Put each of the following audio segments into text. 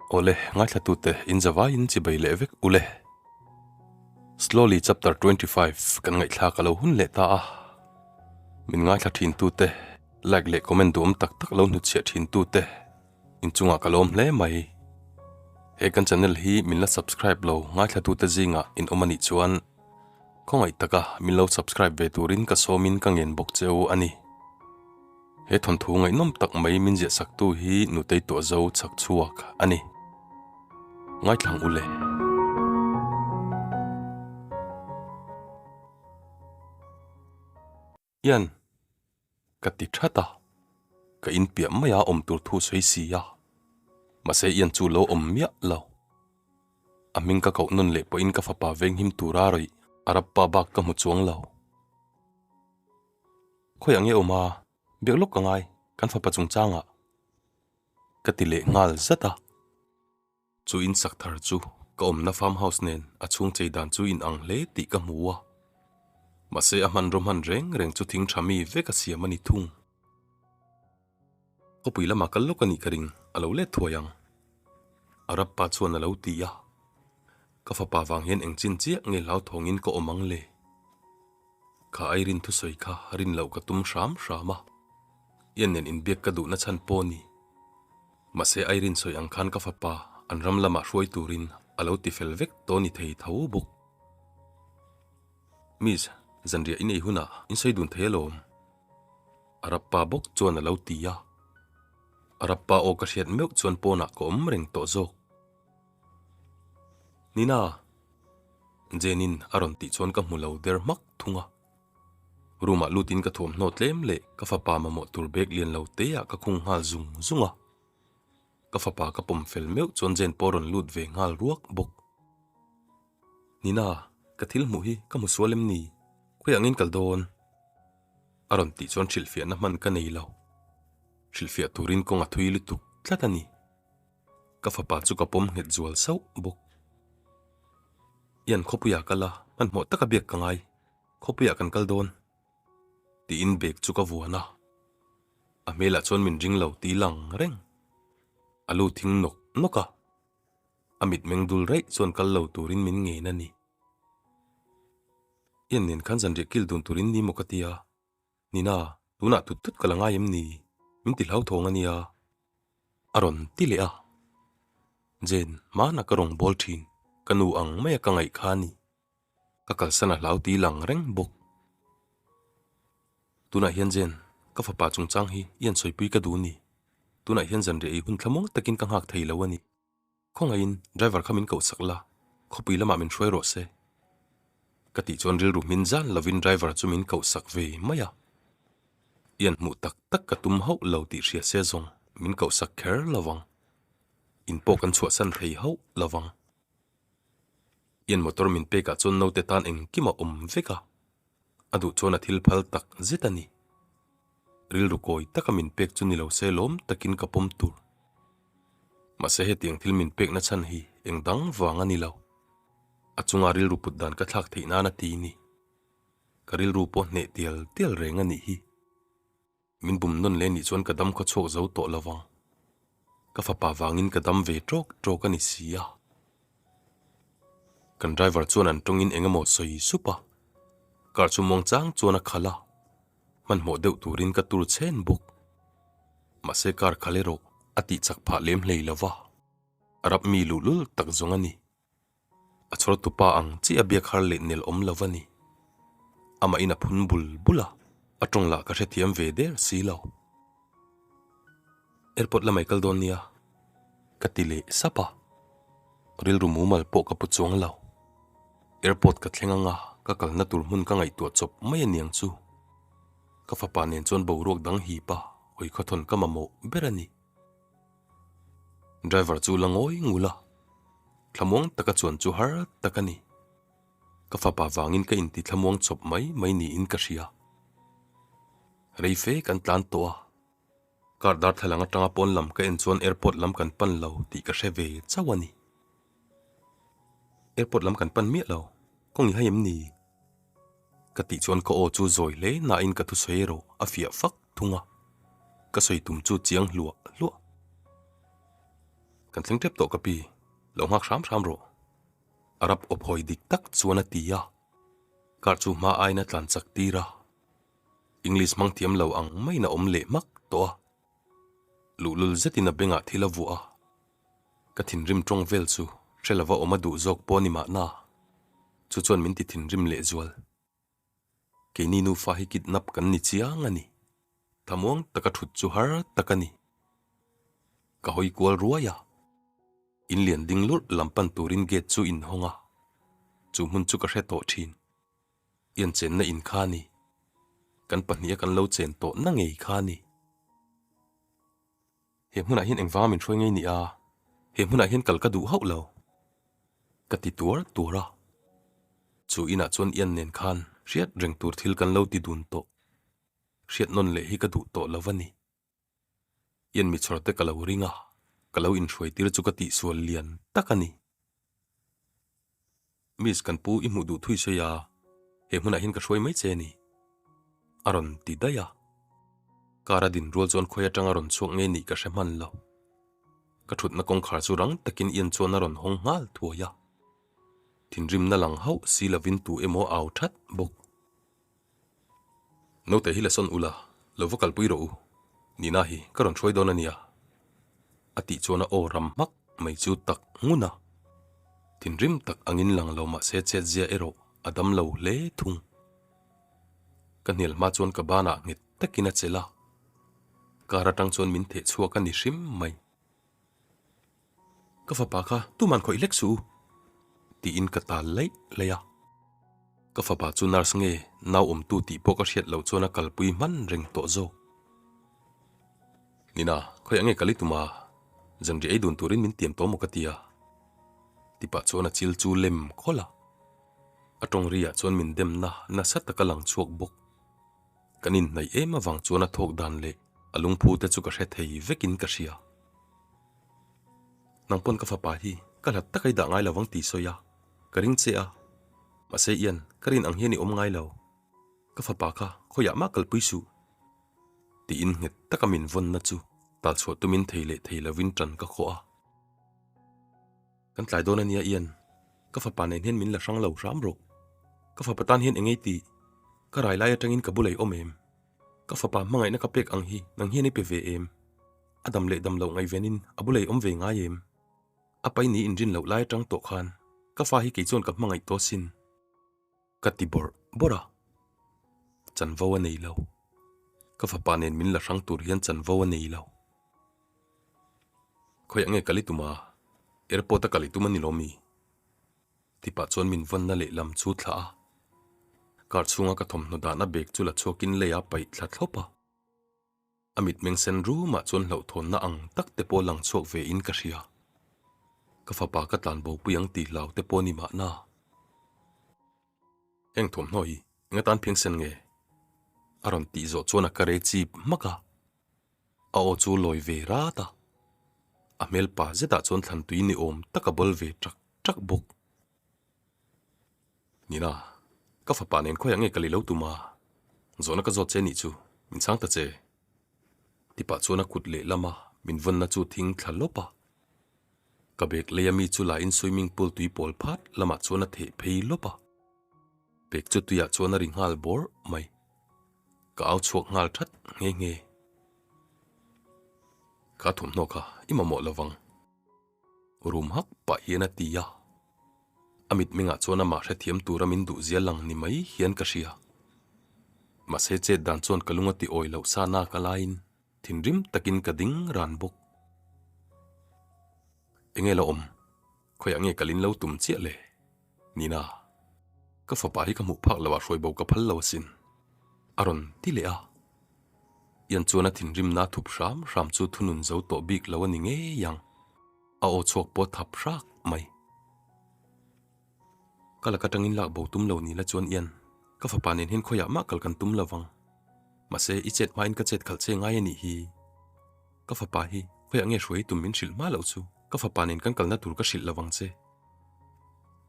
Awle, ngaithlatute in zavaiin chibai leh vek ule. Slowly chapter 25 kan ngaihthlak a lo hun leh ta a. Min ngaithla thintute, like leh comment duhawm tak tak lo hnutchhiah thintute inchungah ka lawm hle mai. He kan channel hi min la subscribe lo ngaithlatute zingah in awm a nih chuan khawngaih taka min lo subscribe ve turin ka sawmin ka ngen bawk che u a ni. He thawnthu ngaihnawm tak mai min ziahsaktu hi Nutei Tuahzo chhak chhuak a ni. Ngaithlang u le. Ian, ka ti that a, ka inpiah mai a awm tur thu sawi si a, mahse Ian chu lo awm miah lo. A hming ka koh nawn leh pawhin ka fapa venghim tura rawih a rappa bak ka hmu chuang lo. Khawiah nge awm a, biak lawk ka ngai, kan fapa chungchangah ka ti leh nghal zat a. Chu in sak thar chu ka awmna farm house nen a chhung chei dan chu in ang hle tih ka hmu a. Mahse a hmanraw hman reng reng chu thing tha mi vek a siam a ni thung. Khawpui lamah kal lawk a nih ka ring, a lo let thuai ang. Arab pa chuan a lo ti a. Ka fapa vang hian eng chin chiah nge hlauthawngin ka awm ang le? Kha Irene thusawi kha rin loh ka tum hram hram a, Ian nen inbiak ka duhna chhan pawh ni. Mahse Irene sawi ang khan ka fapa an ram lamah hruai turin a lo ti fel vek tawh ni thei tho bawk. Miss, zanriah in ei hunah in sawi dun thei alawm. Arab pa bawk chuan a lo ti a. Arab pa aw ka hriat meuh chuan pawnah ka awm reng tawh zawk. Nina! Jane-in a rawn tih chuan ka hmu lo der hmak thung a. Room-ah lutin ka thuamhnaw tlem leh ka fapa mamawh tur bag lian lo te-ah ka khung nghal zung zung a. Ka fapa ka pawm fel meuh chuan Jane pawh a rawn lut ve nghal ruak bawk. Nina, ka thil hmuh hi ka hmu sual em ni? Khawiah ngin kal dawn? A rawn tih chuan hrilhfiahna hman ka nei lo. Hrilhfiah turin kawng a thui lutuk tlat a ni. Ka fapa chu ka pawm nghet zual sauh bawk. Ian khawpuiah kal a, hmanhmawh taka biak ka ngai. Khawpuiah kan kal dawn. Tiin bag chu ka vuan a. A hmelah chuan min ring lo ti lang reng. A lu thing nawk nawk a. A mitmeng dul raih chuan kal lo turin min ngen a ni. Ian nen khan zanriah kil dun turin ni maw ka ti a. Nina, tunah tut tut ka la ngai em ni? Min ti hlauthawng a nia. A rawn ti leh a. Jane, hmanah ka rawn bawl thin, ka nu ang maia ka ngaih kha a ni. Ka kalsan a hlau ti lang reng bawk. Tunah hian Jane, ka fapa chungchang hi i ansawipui ka duh ni. Tunah hian zanriah ei hun thlamuang takin ka nghak thei lo a ni. Khawngaihin driver kha min koh sak la, khawpui lamah min hruai rawh se. Ka tih chuan rilru hmin zan lovin driver chu min koh sak ve mai a. Ian hmuh tak tak ka tum hauh lo tih hria se zawng min koh sak kher lo vang. In pawh kan chhuahsan thei hauh lo vang. Ian motor min pekah chuan naute tan engkim a awm vek a, a duh chuan a thil phal tak zet a ni. Rilru kawi taka min pek chu ni lo se lawm takin ka pawm tur. Mahse hetiang thil min pekna chhan hi eng dang vang a ni lo. A chunga rilru put dan ka thlak theih nan a ti ni. Ka rilru pawh hneh tial tial reng a nih hi. Min bum nawn leh nih chuan ka dam khaw chhuak zo tawh lo vang. Ka fapa vangin ka dam ve tawk tawk a ni si a. Kan driver chuan an tawngin eng emaw sawi sup a. Car chu muang chang chuan a khalh a. Hmanhmawh deuh turin ka tur chhen bawk. Mahse car khalh erawh a tih chak phah lem hlei lo va. Arab mi luhlul tak zawng a ni. A chhawr tupa ang chiah a biak har leh nel awm lo va ni. Amahin a phun bul bul a, a tawng lah ka hrethiam ve der si lo. Airport lamah i kal dawn nia, ka ti leh sap a. Rilru mumal pawh ka pu chuang lo. Airport ka thleng anga ka kalna tur hmun ka ngaihtuah chawp mai aniang chu. Ka fapa nen chuan boruak dang hip a, hawi khawthawn ka mamawh ber a ni. Driver chu la ngawi ngul a, thlamuang taka chuan chu har tak a ni. Ka fapa vangin ka inti thlamuang chawp mai mai niin ka hria. Rei fe kan tlan tawh a, car darthlalang atanga pawn lam ka en chuan airport lam kan pan lo tih ka hre ve chauh a ni. Airport lam kan pan miah lo, kawng i hai em ni? Ka tih chuan ka aw chu zawi hle nain ka thusawi erawh a fiah fak thung a, ka sawi tum chu chiang hluah hluah. Kan thleng tep tawh ka pi, lo nghak hram hram rawh. Arab awp hawi dik tak chuan a ti a, car chu hma aiin a tlan chak tir a. English hmang thiam lo ang maiin a awm leh hmak tawh a. Luhlul zetin a bengah thil a vuah a. Ka thinrim tawng vel chu hre lova awm a duh zawk pawh a ni mahna, chu chuan min ti thinrim lehzual. Keini nufa hi kidnap kan ni chiang a ni. Thamuang taka thut chu har tak a ni. Ka hawi kual ruai a. In lian ding lurh lam pan turin gate chu inhawng a. Chu hmun chu ka hre tawh thin. Ian chenna in kha a ni. Kan pahniha kan lo chen tawh na ngei kha a ni. He hmunah hian engvanga min hruai ngei ni a? He hmunah hian kal ka duh hauh lo. Ka ti tuar tuar a. Chu inah chuan Ian nen khan hriat reng tur thil kan lo ti dun tawh. Hriat nawn leh hi ka duh tawh lo a ni. Ian mi chhawr te ka lo ring a, ka lo inhruai tir chu ka tihsual lian tak a ni. Miss kan pu i hmuh duh thui sawi a, he hmunah hian ka hruai mai che a ni. A rawn ti daih a. Car a din rual chuan khawi atanga rawn chhuak nge nih ka hre hman lo. Ka thutna kawngkhar chu rang takin Ian chuan a rawn hawng nghal thuai a. Thinrimna lang hauh si lovin tu emaw a au that bawk. Naute hi la sawn ula, lo va kalpui rawh u. Nina hi ka rawn hruai dawn a nia. A tih chuan a aw ram hmak mai chu tak ngun a. Thinrim tak angin lang lo mahse chetzia erawh a dam lo hle thung. Ka hnial hma chuan ka banah nghet takin a chelh a. Car atang chuan min theh chhuak a ni hrim mai. Ka fapa kha tuman khawih hlek suh u, tiin ka tal laih laih a. Ka fapa chu nurse nge nau awmtu tih pawh ka hriat loh chuan a kalpui hman reng tawh zawk. Nina, khawiah nge kal i tum a? Zanriah ei dun turin min tiam tawh maw ka ti a. Tipah chuan a chil chu lem khawlh a. A tawng riah chuan min demna nasa taka lang chhuak bawk. Kan inhnaih em avang chuan a thawk dan leh a lungphu te chu ka hre thei vekin ka hria. Nang pawn ka fapa hi ka hlat tak a i dah ngai lovang tih sawi a, ka ring che a. Mahse Ian, ka rin ang hian i awm ngai lo. Ka fapa kha khawiah mah kalpui suh. Tiin nghet taka min vawnna chu talchhuah tumin thei leh thei lovin ṭan ka khawh a. Kan tlai dawn a nia Ian, ka fapa nen hian min la hrang lo hram rawh. Ka fapa tan hian engei tih? Ka rai lai atangin ka bulei awm em? Ka fapa hmangaihna ka pek ang hi nang hian i pe ve em? A dam leh dam loh ngaihvenin a bulei awm ve ngai em? A pai ni inrin loh lai atang tawh khan ka fa hi kei chuan ka hmangaih tawh sin. Ka ti bawrh bawrh a, chanvo a nei lo. Ka fapa nen min la hrang tur hian chanvo a nei lo. Khawiah nge kal i tum a? Airport a kal i tum a ni lo mi? Tipah chuan min vawnna lehlam chu thlah a. Car chhunga ka thawmhnaw dahna bag chu la chhuakin lei a paih thla thlawp a. A mitmeng sen rumah chuan hlauhthawnna ang tak te pawh lang chhuak ve in ka hria. Ka fapa ka tlan bo pui ang tih hlau te pawh ni mahna. Heng thawmhnaw hi eng atan phiang sen nge? A rawn tih zawh chuan a ka re chip hmak a. A aw chu lawi ve rat a. A hmel pa zetah chuan thlan tui ni awm tak a bawl ve ṭak ṭak bawk. Nina, ka fapa nen khawiah nge ka li lo tum a? Zawhna ka zawt che nih chu, min chhang ta che. Tipah chuan a kut lehlama min vawnna chu thing thla lawp a. Ka bag leia mi chu lain swimming pool tui pawl phat lamah chuan a theh phei lawp a. Bag chu tuiah chuan a ri nghal bawrh mai. Ka au chhuak nghal that nghe nghe. Ka thawmhnaw kha i mamawh lovang. Rum hak pah hian a ti a. A mitmengah chuan amah hrethiam tura min duh zia lang ni mai hian ka hria. Mahse chet dan chuan ka lung a ti awi loh sa nak a laiin thinrim takin ka ding ran bawk. Enge la awm? Khawiah nge ka lin lo tum chiah le? Nina, ka fapa hi ka hmuh phak loh ah hruai bo ka phal lo asin. A rawn ti leh a. Ian chuan a thinrimna a thup hram hram chu thunun zo tawh bik lo a ni ngei ang. A aw chhuak pawh thap hrak mai. Ka lak atangin lak bo tum lo ni la chuan Ian, ka fapa nen hian khawiah mah kal kan tum lo vang. Mahse, i chet hmain ka chet khalh che ngai a nih hi. Ka fapa hi khawiah nge hruai tum min hrilh hma loh chu ka fapa nen kan kalna tur ka hrilh lo vang che.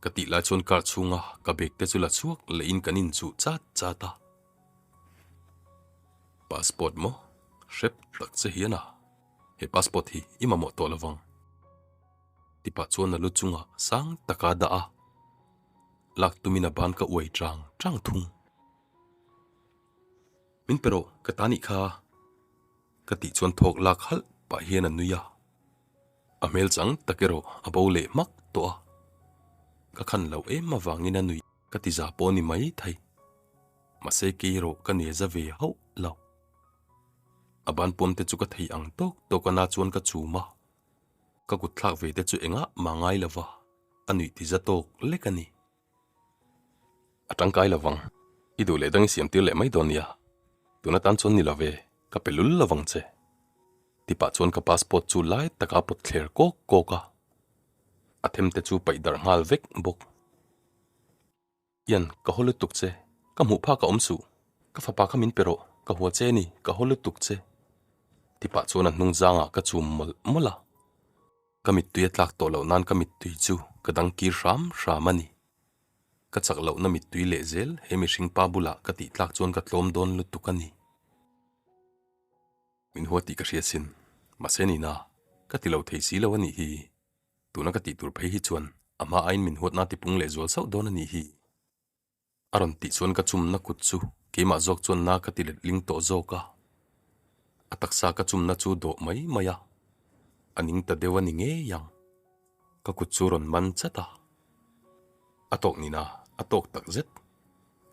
Ka tih lai chuan car chhunga ka bag te chu la chhuak lehin kan inchuh chat chat a. Passport maw? Hrep tak che hian a. He passport hi i mamawh tawh lovang. Tipah chuan a lu chungah sang taka a dah a, lak tumin a ban ka uai chang chang thung. Min pe rawh, ka ta nih kha. Ka tih chuan thawk lak halh pah hian a nui a, a hmel chang tak erawh a bo leh hmak tawh a, ka khan loh em avangin a nuih ka ti za pawh a ni mai thei. Mahse kei erawh ka nia za ve hauh lo. A ban pawm te chu ka thei ang tawk tawk a na chuan ka chum a, ka kut thlak ve te chu engah mah ngai lo va, a nuih ti za tawk lek a ni. A tangkai lo vang. I duh leh dang i siam tir leh mai dawn nia. Tun atan chuan ni lo ve, ka pe lul lo vang che. Tipah chuan ka passport chu lai taka a pawt thler kawk kawk a. A them te chu paih darh nghal vek bawk. Ian, ka haw lutuk che. Ka hmuh phak a awm suh. Ka fapa kha min pe rawh, ka hua che ni, ka haw lutuk che. Tipah chuan a hnung zangah ka chum mawlh mawlh a. Ka mittui a tlak tawh loh nan ka mittui chu ka dang kir hram hram a ni. Ka chak lohna mittui leh zel he mihring pa bulah ka tih tlak chuan ka tlawm dawn lutuk a ni. Min hua tih ka hria sin, mahse nina, ka ti lo thei si lo a nih hi. Tuna ka tih tur phei hi chuan a hma aiin min huatna tipung leh zual sauh dawn a nih hi. A rawn tih chuan ka chumna kut chu keimah zawk chuan na ka ti let ling tawh zawk a. A taksa ka chumna chu dawh mai mai a, a ning ta deuh a ni ngei ang. Ka kut chu rawn man chat a. A tawk nina a tawk tak zet.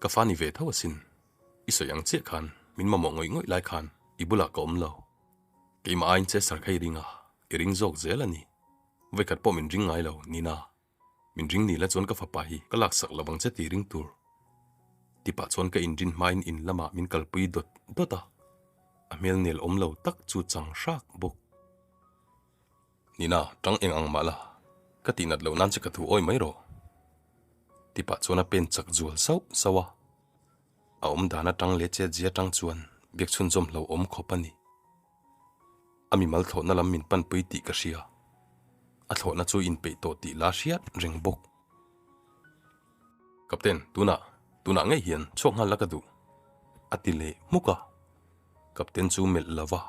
Ka fa ni ve tho asin. I sawi ang chiah khan min mamawh ngawih ngawih lai khan i bulah ka awm lo. Keimah aiin che sar kha i ring a, i ring zawk zel a ni. Vawikhat pawh min ring ngai lo, Nina. Min ring ni la chuan ka fapa hi ka laksak lo vang che tih ring tur. Tipah chuan ka inrin hmain in lamah min kalpui dawt dawt a, a hmel nel awm lo tak chu chang hrak bawk. Nina, tang eng ang mah la, ka tihnat loh nan che ka thu awi mai rawh. Tipah chuan a pen chak zual sauh sauh a, a awm dan atang leh chet zia atang chuan biak chhunzawm hlauhawm khawp a ni. A mimal thlawhna lam min panpui tih ka hria. A thlawhna chu inpeih tawh tih la hriat reng bawk. Captain, tunah, tunah ngei hian chhuak nghal la ka duh, a ti leh hmuk a. Captain chu melh lo va,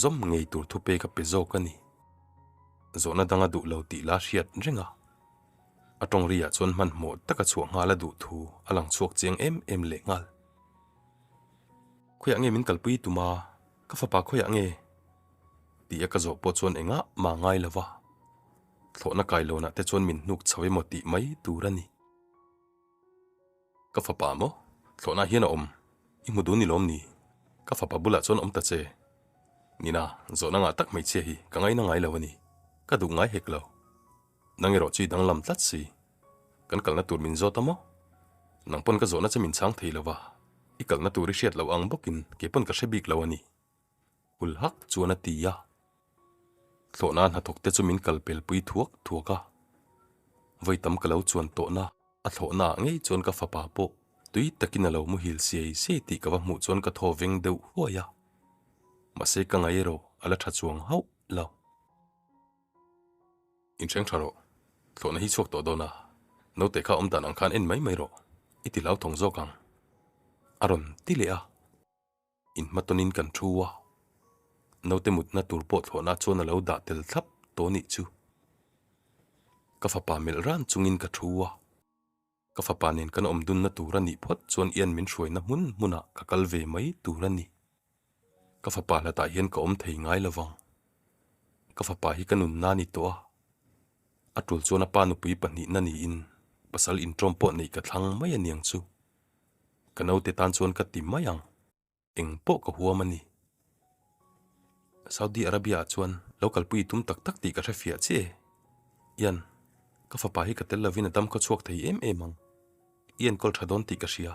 zawm ngei tur thupek a pe zawk a ni. Zawhna dang a duh lo tih la hriat reng a. A tawng riah chuan hmanhmawh taka chhuah nghal a duh thu a lang chhuak chiang em em leh nghal. Khawiah nge min kalpui tum a, ka fapa khawiah nge? Tih a ka zawh pawh chuan engah mah ngai lo va, thlawhna kailawnah te chuan min hnuk chho emaw tih mai tur a ni. Ka fapa maw? Thlawhna hian a awm, i hmu dun ni lawm ni? Ka fapa bulah chuan awm ta che. Nina, zawhna ngah tak hmeichhia hi ka ngaina ngai lo a ni, ka duh ngai hek lo. Nang erawh chu i danglam tlat si. Kan kalna tur min zawt a maw? Nang pawn ka zawhna che min chhang thei lo va, i kalna tur i hriat loh ang bawkin kei pawn ka hre bik lo a ni. Hul hak chuan a ti a. Thlawhna hnathawk te chu min kal pelpui thuak thuak a. Vawi tam ka lo chuan tawhna a thlawhna ah ngei chuan ka fapa pawh tui takin a lo muhil siai siai tih ka va hmuh chuan ka thaw veng deuh huai a. Mahse ka ngaih erawh a la tha chuang hauh lo. Inhreng tha rawh. Thlawhna hi chhuak tawh dawn a, naute kha awm dan ang khan en mai mai rawh, i ti hlauthawng zawk ang. A rawn ti leh a. Inhmatawnin kan thu a, naute mutna tur pawh thlawhna chuan a lo dah tel thlap tawh nih chu. Ka fapa melh ran chungin ka thu a. Ka fapa nen kan awm dunna tur a nih phawt chuan Ian min hruaina hmun hmunah ka kal ve mai tur a ni. Ka fapa hlatah hian ka awm thei ngai lo vang. Ka fapa hi ka nunna a ni tawh a. A tul chuan a pa nupui pahnihna niin pasal intawm pawh neih ka thlang mai a niang chu. Ka naute tan chuan ka ti mai ang. Eng pawh ka huam a ni. Saudi Arabia ah chuan lo kalpui i tum tak tak tih ka hre fiah chiah e. Ian, ka fapa hi ka tel lovin a dam khaw chhuak thei em em ang. I enkawl tha dawn tih ka hria.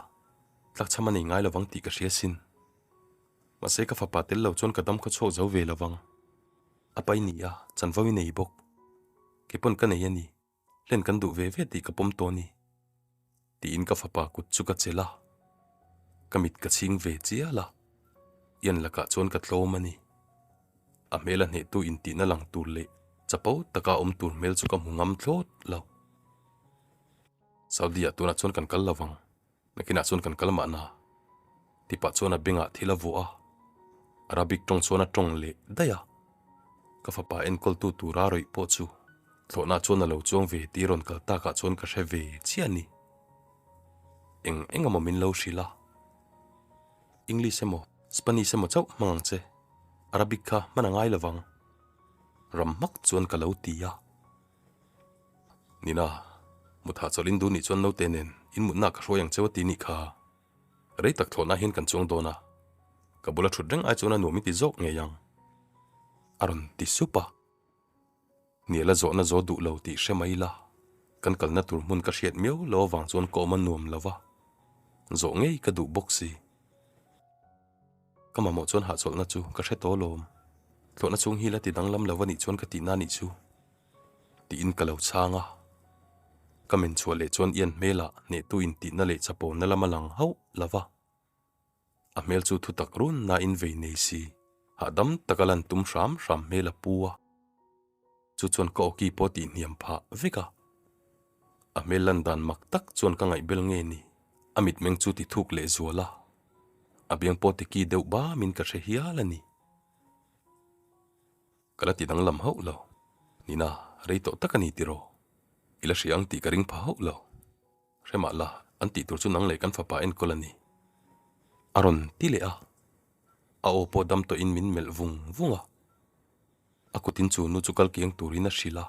Tlakchham a nei ngai lovang tih ka hria sin. Mahse ka fapa tel lo chuan ka dam khaw chhuak zo ve lovang. A pai ni a, chanvo i nei bawk. Keipawn ka nei a ni. Hlen kan duh ve ve tih ka pawm tawh a ni, tiin ka fapa kut chu ka chelh a, ka mit ka chhing ve chial a, Ian lakah chuan ka tlawm a ni. A hmel a hnehtu intihna lang tur leh chapo taka awm tur hmel chu ka hmu ngam thlawt lo. Saudi-ah tunah chuan kan kal lo vang. Nakinah chuan kan kal mahna. Tipah chuan a bengah thil a vuah a, Arabic tawng chuan a tawng leh daih a. Ka fapa enkawltu tura rawih pawh chu Thlawhna chuan a lo chuang ve tih rawn kal takah chuan ka hre ve chiah a ni. Eng eng emaw min lo hrilh a. English emaw Spanish emaw chauh hmang ang che, Arabic kha hman a ngai lo vang. Ram hmak chuan ka lo ti a. Nina, mutha chawlh in duh nih chuan naute nen in mutna ka hruai ang cheu a ti nih kha. Rei tak thlawhna hian kan chuang dawn a, ka bula thut reng ai chuan a nuam i ti zawk ngei ang. A rawn ti sup a. Hniala zawhna zaw duh lo tih hre mai la, kan kalna tur hmun ka hriat miau lo avang chuan ka awm a nuam lo va, zawh ngei ka duh bawk si. Ka mamawh chuan hahchawlhna chu ka hre tawh alawm, thlawhna chhung hi la ti danglam lo a nih chuan ka tihna a nih chu tiin ka lo chhang a. Ka men chhuah leh chuan Ian hmelah hnehtu intihna leh chapona lam a lang hauh lo va. A hmel chu thu tak run nain vei nei si, hahdam taka lan tum hram hram hmel a pu a. Chu chuan ka awki pawh tih hniam phah vek a. A hmel lan dan mak tak chuan ka ngaihbel nge ni, a mitmeng chu ti thuk leh zual a. A biang pawh ti ki deuh bamin ka hre hial a ni. Ka la ti danglam hauh lo. Nina, rei tawh tak a ni tiraw? I la hria ang tih ka ring pha hauh lo. Hre mah la, an tih tur chu nang leh kan fapa enkawl a ni. A rawn ti leh a. A aw pawh dam tawhin min melh vung vung a. A kutin chu nu chu kal kiang turin a hrilh a.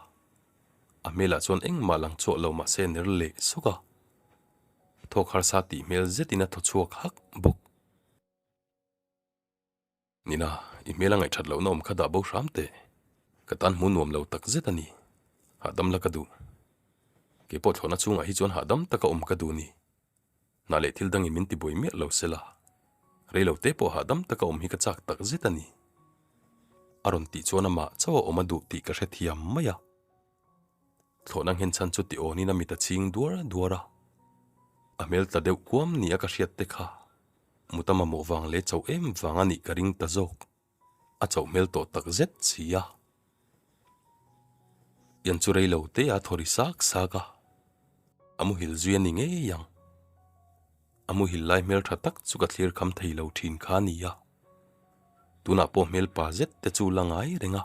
A hmelah chuan engmah lang chhuah lo mahse a ner leh sawk a. Thawk harsa tih hmel zetin a thaw chhuak hak bawk. Nina, i hmel a ngaihthat lohna awm kha dah bo hram teh. Ka tan hmu nuam lo tak zet a ni. Hahdam la ka duh. Kei pawh thlawhna chhungah hi chuan hahdam taka awm ka duh ni. Hna leh thil dangin min tibuai miah lo se la. Rei lo te pawh hahdam taka awm hi ka chak tak zet a ni. A rawn tih chuan amah chauh a awm a duh tih ka hrethiam mai a. Thlawhna nghen chhan chu ti awnin a mit a chhing duar duar a. A hmel tla deuh kuam ni a ka hriat te kha. Mut a mamawh vang leh chauh em vang a nih ka ring ta zawk. A chauh hmel tawh tak zet si a. Ian chu rei lo te a thaw ri sak sak a. A muhil zui a ni ngei ang. A muhil lai hmel tha tak chu ka thlir kham thei lo thin kha a ni a. Tunah pawh hmel pa zet te chu la ngai reng a.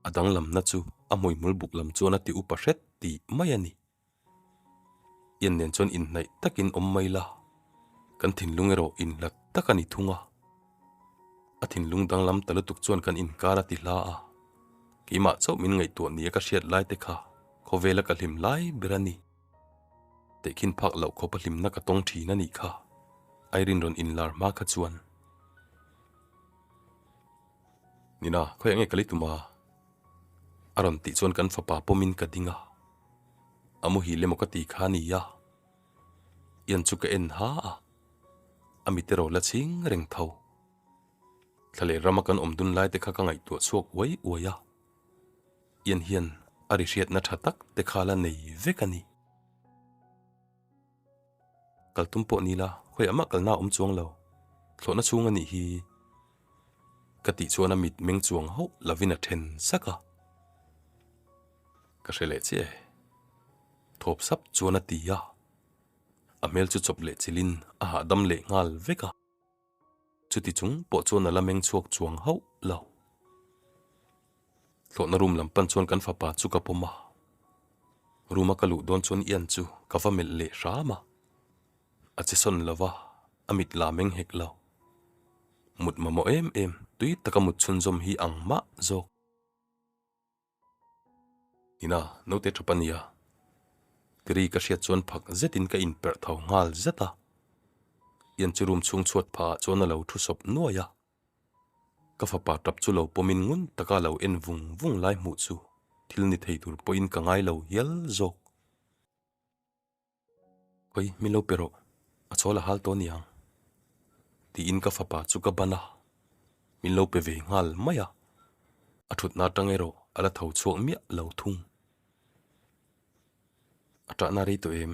A danglamna chu a hmuihmul buk lam chuan a ti upa hret tih mai a ni. Ian nen chuan inhnaih takin awm mai la, kan thinlung erawh inhlat tak a ni thung a. A thinlung danglam ta lutuk chuan kan inkar a ti hla a, keimah chauh min ngaihtuah nia ka hriat lai te kha khawvela ka hlim lai ber a ni. Tehkhin phak loh khawpa hlimna ka tawng thin a nih kha, Irene rawn inlar hma kha chuan. Nina, khawiah nge ka li tum a? A rawn tih chuan kan fapa pawmin ka ding a, a muhil emaw ka ti kha a ni a, Ian chu ka en ha a, a mit erawh la chhing reng tho. Thla leh rama kan awm dun lai te kha ka ngaihtuah chhuak uai uai a, Ian hian a ri hriatna tha tak te kha la nei vek a ni. Kal tum pawh ni la, khawiah mah kalna a awm chuang lo. Thlawhna chhung a nih hi. Ka tih chuan a mit meng chuang hauh lovin a then sak a. Ka hre leh chiah e. Thawp sap chuan a ti a. A hmel chu chawp leh chilhin a hahdam leh nghal vek a. Chuti chung pawh chuan a la meng chhuak chuang hauh lo. Thlawhna room lam pan chuan kan fapa chu ka pawm a. Room a ka luh dawn chuan Ian chu ka va melh leh hram a. A che sawn lo va, a mit la meng hek lo. Mut mamawh em em, tui taka mut chhunzawm hi ang mah zawk. Ina, naute tha pa nia. Tiri ka hriat chuan phak zetin ka inperh tho nghal zet a. Ian chu room chhung chhuat phah ah chuan a lo thu sawp nuai a. Ka fapa tap chu lo pawmin ngun taka lo en vung vung lai hmuh chu thil ni thei tur pawhin ka ngai lo hial zawk. Khawi, min lo pe rawh, a chawl a hal tawh aniang. Tiin ka fapa chu ka ban a, min lo pe ve nghal mai a. A thutna atang erawh a la tho chhuak miah lo thung. A tahna rei tawh em?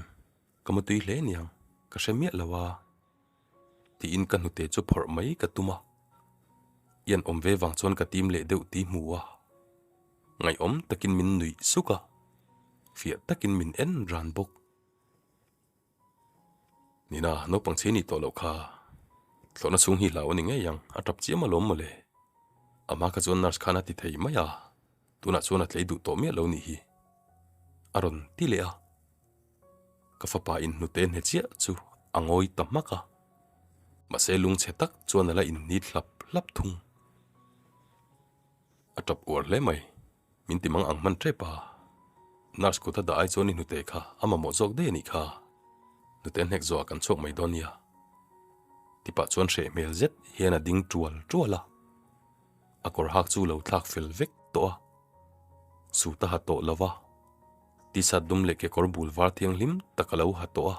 Ka mutui hle aniang, ka hre miah lo a. Tiin ka hnute chu phawrh mai ka tum a. Ian awm ve vang chuan ka tim leh deuh ti hmu a. Ngaihawm takin min nuih suk a, fiah takin min en ran bawk. Nina, naupang chhe ni tawh loh kha. Thlawhna chhung hi hlau a ni ngei ang, a tap chiam alawm mawle. A hma kha chuan nurse khan a ti thei mai a. Tunah chuan a tlei duh tawh miah lo nih hi. A rawn ti leh a. Ka fapa in hnute hne chiah chu a ngawi ta hmak a. Mahse lungchhe tak chuan a la inhnit hlap hlap thung. A tap uar hle mai. Min ti mang ang hman tep a. Nurse kut a dah ai chuan i hnute kha a mamawh zawk daih a nih kha. Hnute hnek zawhah kan chhuak mai dawn nia. Tipah chuan hreh hmel zet hian a ding tual tual a. A kawr hak chu lo thlak fel vek tawh a. Suit a ha tawh lo va. T-shirt dum leh kekawr bul var thianghlim tak a lo ha tawh a.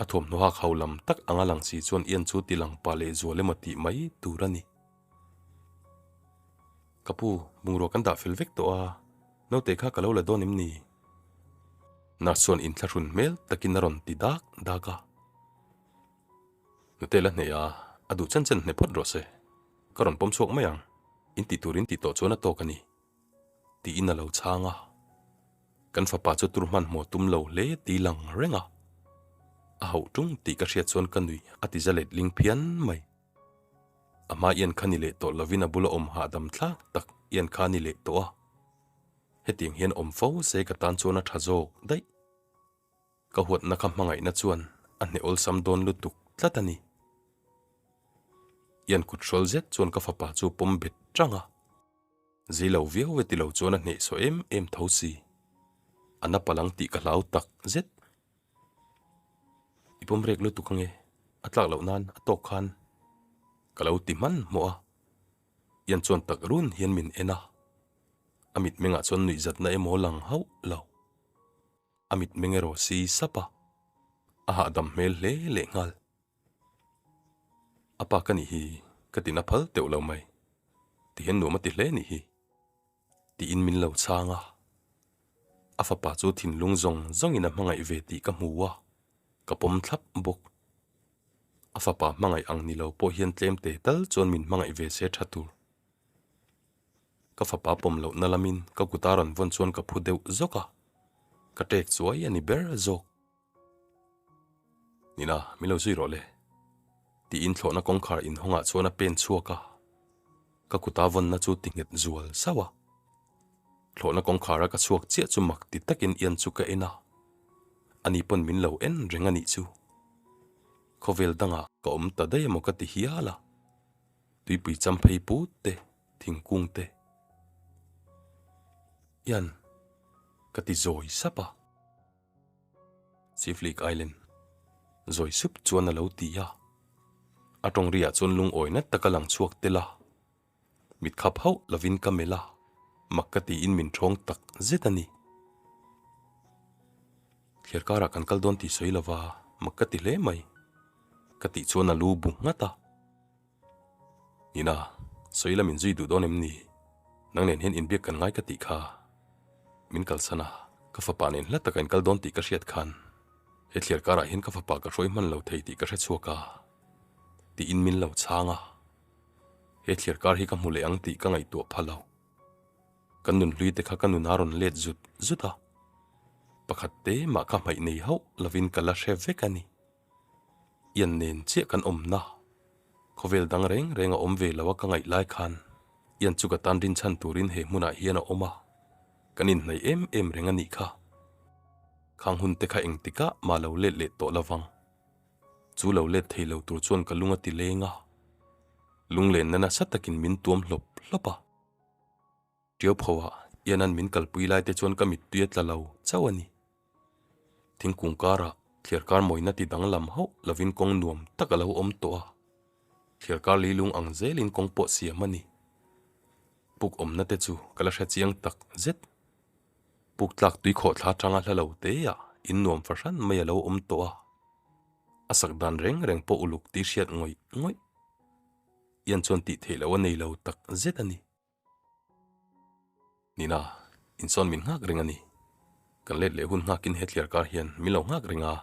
A thuamhnaw hak ho lam tak anga lang si chuan Ian chu ti lang pah lehzual emaw tih mai tur a ni. Ka pu, bungrua kan dah fel vek tawh a, naute kha ka lo la dawn em ni? Nurse chuan inthlahrun hmel takin a rawn ti dak dak a. Nute la hneh a, a duh chen chen hne phawt rawh se. Ka rawn pawm chhuak mai ang, in tih tur in tih tawh chuan a tawk a ni. Tiin a lo chhang a. Kan fapa chu tur hmanhmawh tum lo hle ti lang reng a. A hauh tung tih ka hriat chuan ka nui a ti za letling phian mai. A hma ian kha ni leh tawh lovin a bula awm hahdam thlak tak ian kha ni leh tawh a. Hetiang hian awm fo se ka tan chuan a tha zawk daih. Ka huatna kha hmangaihna chuan a hneh awlsam dawn lutuk tlat a ni. Ian kut hrawl zet chuan ka fapa chu pawm bet tang a. Zei lo viau e ti lo chuan a hnehsawh em em tho si. A na palang tih ka hlau tak zet. I pawm rek lutuk ange, a tlak loh nan a tawk khan ka lo ti hman hmawh a. Ian chuan tak run hian min en a, a mitmengah chuan nuihzatna emaw lang hauh lo. A mitmeng erawh si sap a, a hahdam hmel hle leh nghal. A pa ka nih hi ka tina phal teuh lo mai, tihian nuam a ti hle nih hi. Tiin min lo chhang a. A fapa chu thinlung zawng zawngin a hmangaih ve tih ka hmu a, ka pawm thlap bawk. A fapa hmangaih ang ni lo pawh hian tlem te tal chuan min hmangaih ve se tha tur. Ka fapa pawm lohna lamin ka kut a rawn vawn chuan ka phu deuh zawk a, ka tek chuai a ni ber zawk. Nina, min lo zui rawh le. Tiin thlawhna kawngkhar inhawngah chuan a pen chhuak a, ka kuta vawnna chu ti nghet zual zauh a. Thlawhna kawngkhara ka chhuak chiah chu mak ti takin Ian chu ka en a, ani pawn min lo en reng a nih chu. Khawvel dangah ka awm ta daih emaw ka ti hial a, tuipui champhei put te, thingkung te. Ian, ka ti zawi sap a. Chiflik Island zawi sup chuan a lo ti a, a tawng riah chuan lungawi nat taka lang chhuak tel a, mit khap hauh lovin ka melh a, mak ka tiin min thawng tak zet a ni. Thliar karah kan kal dawn tih sawi lova mak ka ti hle mai, ka tih chuan a lu bu nghat a. Nina, sawi la min zui duh dawn em ni? Nang nen hian inbiak kan ngai ka tih kha. Min kalsan a, ka fapa nen hla taka inkal dawn tih ka hriat khan he thliar karah hian ka fapa ka hruai hman lo thei tih ka hre chhuak a, tiin min lo chhang a. He thliar kar hi ka hmu leh ang tih ka ngaihtuah pha lo. Kan nunhlui te kha ka nun a rawn let zut zut a, pakhat te mah kha hmaih nei hauh lovin ka la hre vek a ni. Ian nen chiah kan awmna khawvel dang reng reng a awm ve lo a ka ngaih lai khan Ian chu ka tan rinchhan turin he hmunah hian a awm a, kan inhnaih em em reng a nih kha. Khang hun te kha engtikah mah lo let leh tawh lovang. Chu lo let thei lo tur chuan ka lung a ti leng a, lunglenna nasa takin min tuam hlawp hlawp a. Tiauphoah Ian-a'n min kalpui lai te chuan ka mittui a tla lo chauh a ni. Thingkung karah thliarkar mawina ti danglam hauh lovin kawng nuam tak a lo awm tawh a. Thliarkar leilung ang zelin kawng pawh siam a ni. Puk awmna te chu ka la hre chiang tak zet. Puk tlak tui khawhthla atanga hla lo teah in nuam fahran mai a lo awm tawh a. A sak dan reng reng pawh uluk tih hriat ngawih ngawih. Ian chuan tih theih loh a nei lo tak zet a ni. Nina, insawn min nghak reng a ni. Kan let leh hun nghakin he thliar kar hian min lo nghak reng a.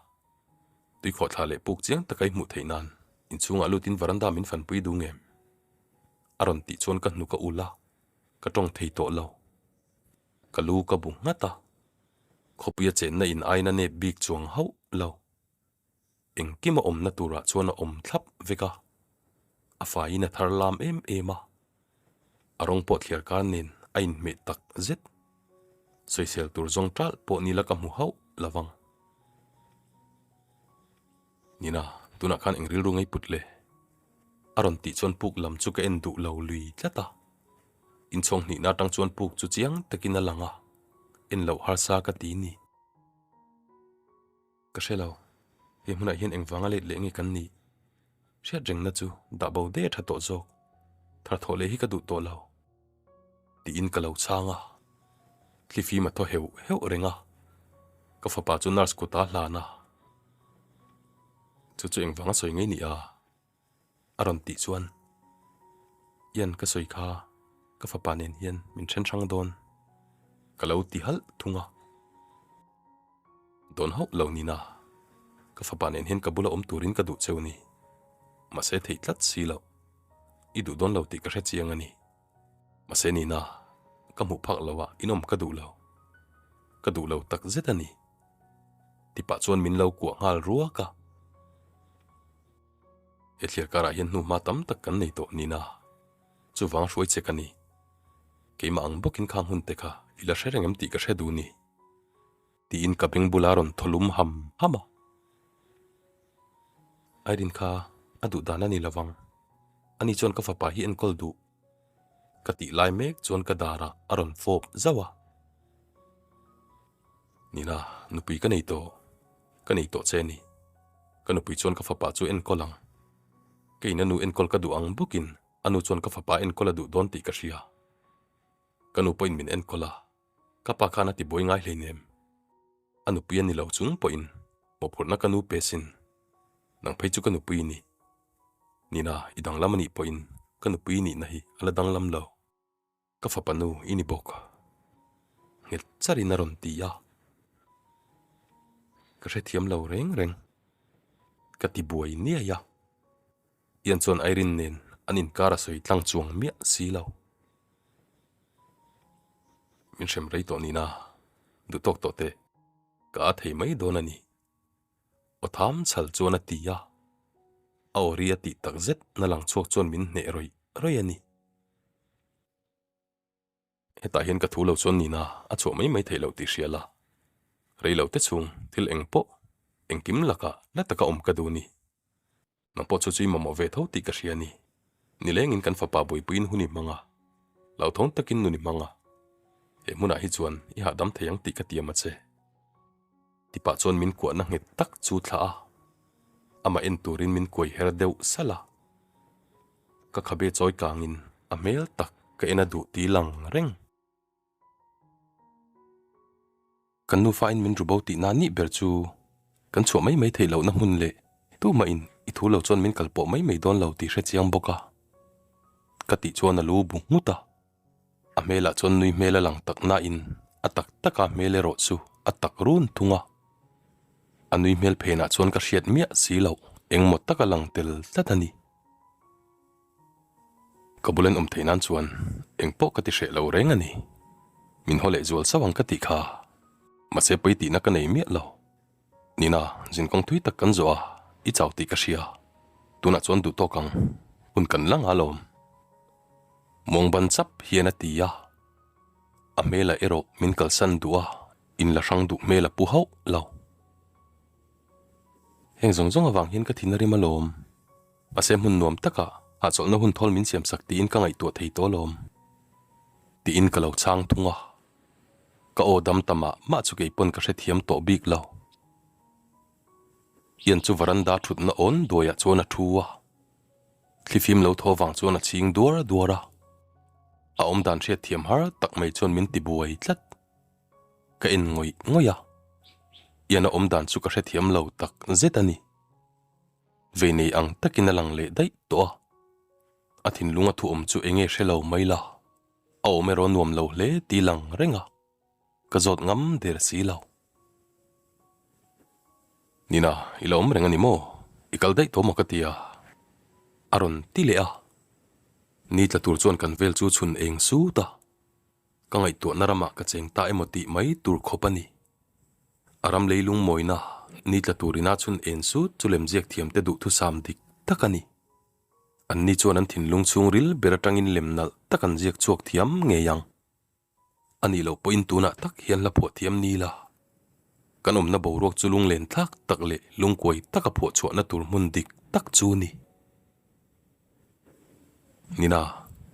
Tui khawhthla leh puk chiang taka i hmuh theih nan inchhungah lutin veranda min fanpui duh ngem? A rawn tih chuan ka hnuk a ul a, ka tawng thei tawh lo. Ka lu ka bu nghat a, khawpuia chenna in aina nep bik chuang hauh lo. Engkim a awmna turah chuan a awm thlap vek a, a faiin a thar lam em em a, a rawng pawh thliar kar nen a inhmeh tak zet. Sawisel tur zawng ṭalh pawh ni la ka hmu hauh lo vang. Nina, tunah khan eng rilru ngei put le? A rawn tih chuan puk lam chu ka en duh lo lui tlat a. Inchhawng hnihna atang chuan puk chu chiang takin a lang a, en loh harsa ka ti ni. Ka hre lo, he hmunah hian engvanga let leh nge kan nih? Hriat rengna chu dah bo deh a tha tawh zawk, thar thawh leh hi ka duh tawh lo. Tiin ka lo chhang a, thlifim a thaw heuh heuh reng a, ka fapa chu nurse kut a hlan a, chu chu engvanga sawi ngei ni a? A rawn tih chuan, Ian ka sawi kha ka fapa nen hian min then hrang dawn ka lo ti halh thung a. Dawn hauh lo nina, ka fapa nen hian ka bula awm turin ka duh cheu ni. Mahse theih tlat si loh, i duh dawn lo tih ka hre chiang a ni. Mahse nina, ka hmuh phak loh a inawm ka duh lo. Ka duh lo tak zet a ni. Tipah chuan min lo kuah nghal ruak a. He thliar karah hian hnuhma tam tak kan nei tawh nina, chuvang hruai che ka ni. Keimah ang bawkin khang hun te kha i la hre reng em tih ka hre duh ni. Tiin ka beng bula rawn thaw lum ham ham a. Irene kha a duh dan a ni lovang, ani chuan ka fapa hi enkawl duh ka tih lai mek chuan ka darah a rawn fawp zauh a. Nina, nupui ka nei tawh, ka nei tawh che a ni. Ka nupui chuan ka fapa chu enkawl ang. Keiin a nu enkawl ka duh ang bawkin a nu chuan ka fapa enkawl a duh dawn tih ka hria. Ka nu pawhin min enkawl a, ka pa khan a ti buai ngai hleinem. A nupui a ni lo chung pawhin mawhphurhna ka nu pe sin. Nang phei chu ka nupui i ni. Nina, i danglam a nih pawhin ka nupui i nihna hi a la danglam lo. Ka fapa nu i ni bawk. Nghet charin a rawn ti a. Ka hrethiam lo reng reng. Ka ti buai niai a. Ian chuan Irene nen an inkar a sawi tlang chuang miah si lo. Min hrem rei tawh nina duh tawk tawh teh. Ka a thei mai dawn a ni. Aw tham chhal chuan a ti a. A aw ri a tih tak zet na lang chhuak chuan min hneh rawih rawih a ni. Hetah hian ka thu lo chuan nina a chhuah mai mai theih loh tih hria la. Rei lo te chhung thil eng pawh engkim lakah la taka awm ka duh ni. Nang pawh chu chu i mamawh ve tho tih ka hria ni. Nilengin kan fapa buaipuiin hun i hmang a, hlauthawng takin nun i hmang a. He hmunah hi chuan i hahdam thei ang tih ka tiam a che. Tipah chuan min kuahna nghet tak chu thlah a, amah en turin min kuai her deuh salh a. Ka khabe chawi kangin a hmel tak ka en a duh ti lang reng. Kan nufain min rubo tihna nih ber chu kan chhuah mai mai theih lohna hmun leh tumahin i thu lo chuan min kalpawh mai mai dawn lo tih hre chiang bawk a. Ka tih chuan a lu bu nghut a. A hmelah chuan nui hmel a lang tak nain a tak taka hmel erawh chu a tak run thung a. A nui hmel phenah chuan ka hriat miah si loh engmaw taka lang tel tlat a ni. Ka bul an awm theih nan chuan eng pawh ka ti hreh lo reng a ni. Min haw leh zual sauh ang ka tih kha. Mahse pawi tihna ka nei miah lo. Nina, zinkawng thui tak kan zawh a, i chau tih ka hria. Tunah chuan duh tawk ang, hun kan la nga lawm. Muangban chap hian a ti a. A hmelah erawh min kalsan duh a, in la hrang duh hmel a pu hauh lo. Heng zawng zawng avang hian ka thin a rim alawm. Mahse hmun nuam takah hahchawlhna hun thawl min siamsak tiin ka ngaihtuah thei tawh alawm. Tiin ka lo chhang thung a. Ka aw dam ta mah mah chu kei pawn ka hrethiam tawh bik lo. Ian chu varanda thutna awn duaiah chuan a thu a. Thlifim lo thaw vang chuan a chhing duar duar a. A awmdan hriatthiam har tak mai chuan min ti buai tlat. Ka en ngawih ngawih a. Ian a awmdan chu ka hrethiam lo tak zet a ni. Vei nei ang takin a lang leh daih tawh a. A thinlung a thuawm chu enge hre lo mai la. A awm erawh nuam lo hle tih lang reng a, ka zawt ngam der si lo. Nina, i la awm reng a ni maw? I kal daih tawh maw ka ti a, a rawn ti leh a. Ni tla tur chuan kan vel chu chhun eng sut a, ka ngaihtuahna ramah ka cheng ta emaw tih mai tur khawp a ni. A ram leilung mawina ni tla turina chhun eng sut chu lemziak thiamte duhthusam dik tak a ni. Anni chuan an thinlung chhungril ber atangin lem nalh tak an ziak chhuak thiam ngei ang. A nih loh pawhin tunah tak hian hla phuah thiam ni la. Kan awmna boruak chu lunglen thlak tak leh lungkuai taka phuah chhuahna tur hmun dik tak chu a ni. Nina,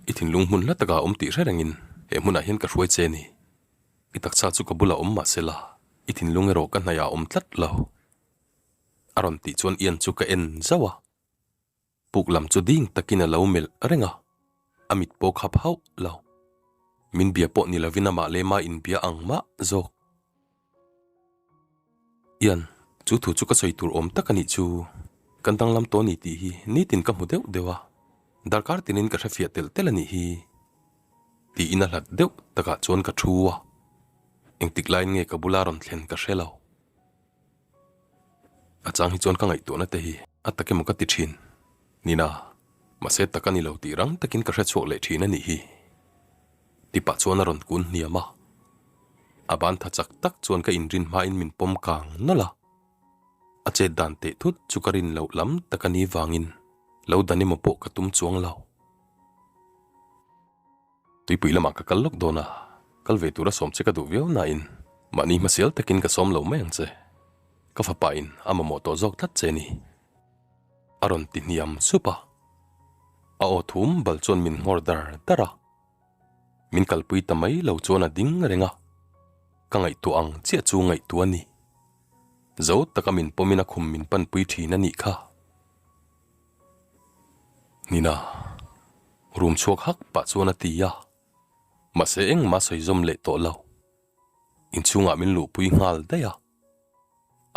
i thinlung hmun hla takah a awm tih hre rengin he hmunah hian ka hruai che ni. I taksa chu ka bulah awm mah se la, i thinlung erawh ka hnaihah a awm tlat lo. A rawn tih chuan Ian chu ka en zauh a. Puk lam chu ding takin a lo melh reng a, a mit pawh khap hauh lo. Min bia pawh ni lovin amah lema inbia ang mah zawk. Ian, chu thu chu ka sawi tur awm tak a nih chu. Kan danglam tawh a ni tih hi nitin ka hmu deuh deuh a, darkar tinin ka hrefiah telh telh a nih hi. Tiin a hlat deuh takah chuan ka thu a, engtik laiin nge ka bula rawn thlen ka hre lo. A chang hi chuan ka ngaihtuahna te hi a tak emaw ka ti thin. Nina, mahse tak a ni lo tih rang takin ka hrechhuak leh thin a nih hi. Tipah chuan a rawn kun hniam a. A ban tha chak tak chuan ka inrin hmain min pawm kang nawlh a. A chet dan teh thut chu ka rin loh lam tak a ni vangin lo dan emaw pawh ka tum chuang lo. Tuipui lamah ka kal lawk dawn a, kal ve tura sawm che ka duh viau nain mahni hmasial takin ka sawm lo mai ang che. Ka fapa in a mamawh tawh zawk tlat che ni. A rawn ti hniam sup a, a aw thum bal chuan min nghawr dar dar a. Min kalpui ta mai lo chuan a ding reng a, ka ngaihtuah ang chiah chu ngaihtuah a ni. Zo taka min pawmin a khum min panpui thin a nih kha. Nina, rum chhuak hak pah chuan a ti a, mahse engmah sawi zawm leh tawh lo. Inchhungah min luhpui nghal daih a,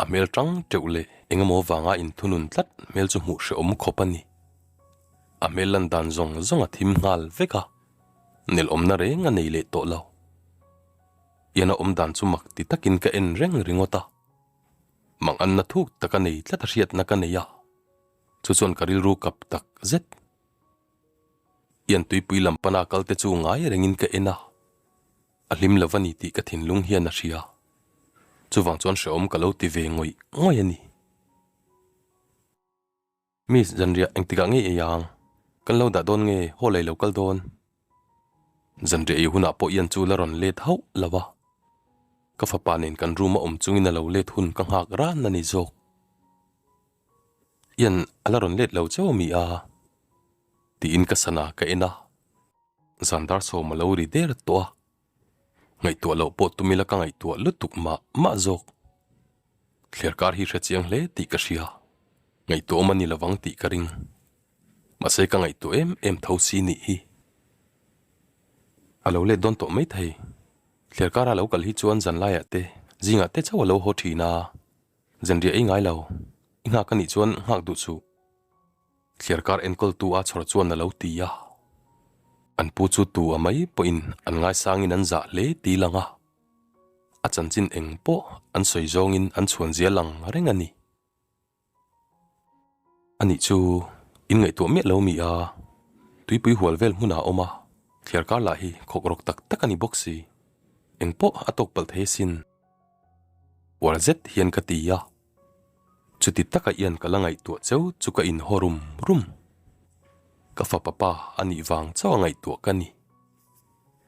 a hmel tang teuh leh engemaw vanga inthunun tlat hmel chu hmuh hrehawm khawp a ni. A hmel lan dan zawng zawng a thim nghal vek a, nelawmna reng a nei leh tawh lo. Ian a awm dan chu mak ti takin ka en reng ringawt a, manganna thuk taka nei tlat a hriatna ka nei a. Chu chuan ka rilru kap tak zet. Ian tuipui lam pana kal te chu ngai rengin ka en a, a hlim lo va ni tih ka thinlung hian a hria. Chuvang chuan hrehawm ka lo ti ve ngawih ngawih a ni. Miss, zanriah engtikah ngei ei ang? Kan lo dah dawn nge haw lei lo kal dawn? Zanriah ei hunah pawh Ian chu la rawn let hauh lo a. Ka fapa nen kan room a awm chungin a lo let hun ka nghak ran a ni zawk. Ian a la rawn let lo chauh a mi a? Tiin ka sana ka en a, zan dar sawm a lo ri der tawh a, ngaihtuah loh pawh tum ila ka ngaihtuah lutuk mah mah zawk. Thler kar hi hre chiang hle tih ka hria, ngaihtuah awm a ni lovang tih ka ring. Mahse ka ngaihtuah em em tho si nih hi. A lo let dawn tawh maithei, thler kara lo kal hi chuan zan laiah te zingah te chauh a lo haw thin a. Zanriah ei ngai lo, i nghak a nih chuan nghak duh suh. Thliarkar enkawltu a chhawr chuan a lo ti a. An pu chu tu a mai pawhin an ngaisangin an zah hle ti lang a. A chanchin eng pawh an sawi zawngin an chhuan zia lang reng a ni. A nih chu in ngaihtuah miah lo mi a, tuipui hual vel hmunah a awm a, thliarkar lah hi khawk rawk tak tak a ni bawk si. Eng pawh a tawk palh thei asin. Uar zet hian ka ti a, chuti taka ian ka la ngaihtuah cheu chu ka inhaw rum rum. Ka fapa pa a nih vang chauh a ngaihtuah ka ni.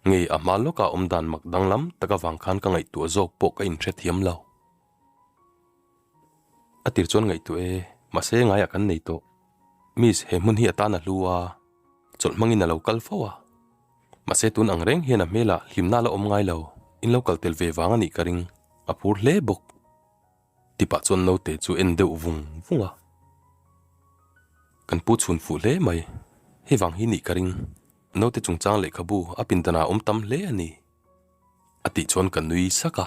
Ngei a hma lawkah awm dan mak danglam tak avang khan ka ngaihtuah zawk pawh ka inhrethiam lo. A tir chuan ngaihtuah e, mahse ngaiah kan nei tawh. Miss, he hmun hi a tan a hlu a, chawlh hmangin a lo kal fo a. Mahse tun ang reng hian a hmelah hlimna a la awm ngai lo, in lo kal tel ve vang a nih ka ring, a phur hle bawk. Tipah chuan naute chu en deuh vung vung a. Kan pu chhun fuh hle mai, hei vang hi nih ka ring, naute chungchang lehkhabu a pindanah a awm tam hle a ni. A tih chuan ka nui sak a.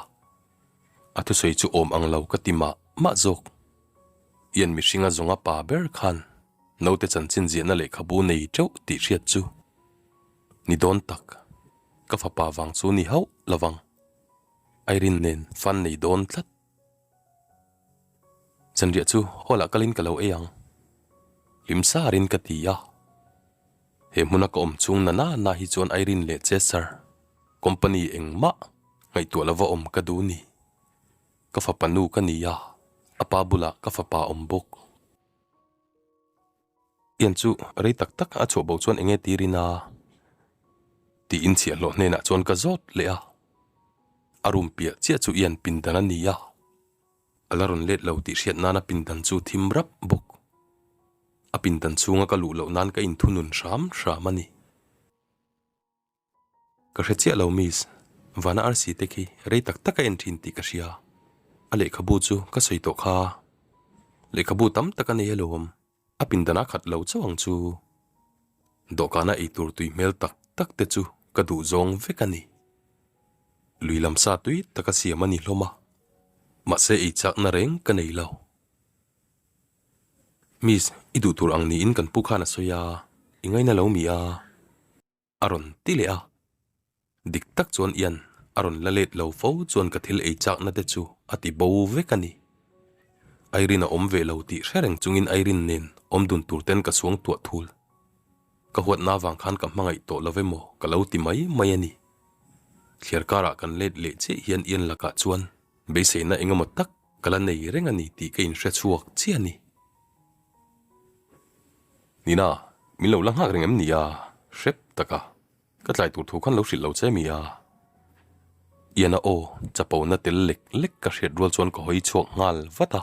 A thusawi chu awm ang lo ka ti mah mah zawk. Ian mihringa zawnga pa ber khan naute chanchin ziahna lehkhabu nei teuh tih hriat chu ni dawn tak. Ka fapa vang chu ni hauh lovang. Irene nen fan nei dawn tlat. Zanriah chu hall ah kalin ka lo ei ang. Hlim sarin ka ti a. He hmuna ka awm chung na na na hi chuan Irene leh Chester company engmah ngaihtuah lova awm ka duh ni. Ka fapa nu ka ni a, a pa bulah ka fapa awm bawk. Ian chu rei tak tak a chhuah bo chuan enge tirin a? Tiin chhiahhlawh hnenah chuan ka zawt leh a. A room piah chiah chu Ian pindan a ni a, a la rawn let lo tih hriat nana pindan chu thim rap bawk. A pindan chhunga ka luh loh nan ka inthunun hram hram a ni. Ka hre chiah lo Miss, Vana arsi te khi rei tak tak a en thin tih ka hria. A lehkhabu chu ka sawi tawh kha. Lehkhabu tam tak a nei alawm, a pindan a khat lo chauh ang chu. Dawhkana eitur tui hmel tak tak te chu ka duh zawng vek a ni. Lui lam sa tui taka siam a ni hlawm a, mahse ei chakna reng ka nei lo. Miss, i duh tur ang niin kan pu khan a sawi a, i ngaina lo mi a? A rawn ti leh a, dik tak chuan Ian a rawn la let lo fo chuan ka thil ei chakna te chu a ti bo vek a ni. Irene a awm ve lo tih hre reng chungin Irene nen awm dun tur ten ka suang tuah thul. Ka huatna avang khan ka hmangaih tawh lo emaw ka lo ti mai mai a ni. Thliar karah kan let leh chiah hian Ian lakah chuan beiseina eng emaw tak ka la nei reng a ni tih ka inhre chhuak chiah a ni. Nina, min lo la nghak reng em ni a? Hrep tak a, ka tlai tur thu khan lo hrilh lo che mi a? Ian a aw, chapo na tel lek lek ka hriat rual chuan ka hawi chhuak nghal vat a.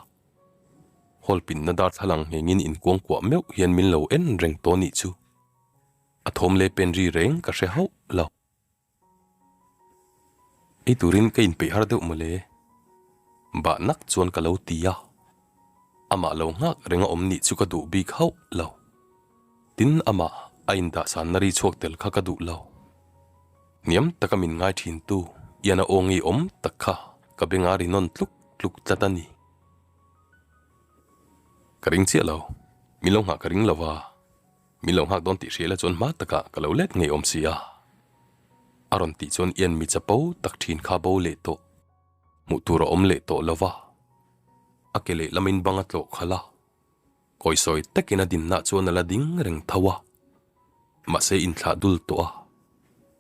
Hall pinna darthlalang nghengin inkuangkuah meuh hian min lo en reng tawh nih chu. A thawm leh pen ri reng ka hre hauh lo. Ei turin ka inpeih har deuh mawle. Bah nak chuan ka lo ti a. Amah lo nghak reng a awm nih chu ka duh bik hauh lo. Tin amah a indahsanna ri chhuak tel kha ka duh lo. Hniam taka min ngai thin tu Ian a aw ngei awm tak kha ka benga ri nawn tluk tluk tlat a ni. Ka ring chiah lo. Min lo nghah ka ring lo va. Min lo nghak dawn tih hria la chuan hma takah ka lo let ngei awm si a. A rawn tih chuan Ian mi chapo tak thin kha bo leh tawh. Hmuh tur a awm leh tawh lo va. A ke lehlamin bang a tlawh khalh a. Kawisawi takin a dinna chuan a la ding reng tho a. Mahse inthlah dul tawh a.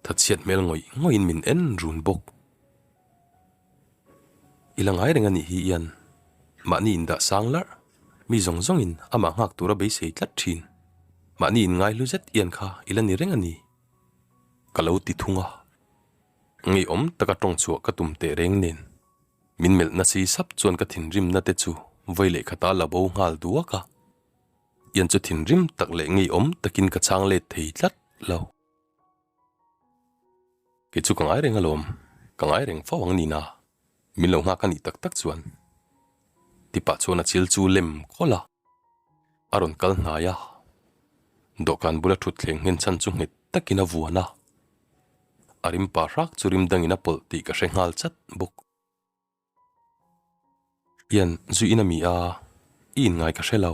Thatchhiat hmel ngawih ngawihin min en run bawk. I la ngai reng a nih hi Ian. Mahni indah sang larh. Mi zawng zawngin amah nghak tura beisei tlat thin. Mahni inngai hlu zet Ian kha i la ni reng a ni. Ka lo ti thung a. Ngeiawm taka tawng chhuah ka tum teh reng nen. Min melh nasi sap chuan ka thinrimna te chu vawi leh khata la bo nghal duak a. Ian chu thinrim tak leh ngeiawm takin ka chhang let thei tlat lo. Kei chu ka ngai reng alawm, ka ngai reng fo ang nina, min lo nghak a nih tak tak chuan. Tipah chuan a chil chu lem khawlh a, a rawn kal hnai a, dawhkan bula thutthleng nghen chhan chu nghet takin a vuan a, a rim pa hrak chu rim dangin a pawlh tih ka hre nghal chat bawk. Ian, zu in a mi a, i inngai ka hre lo.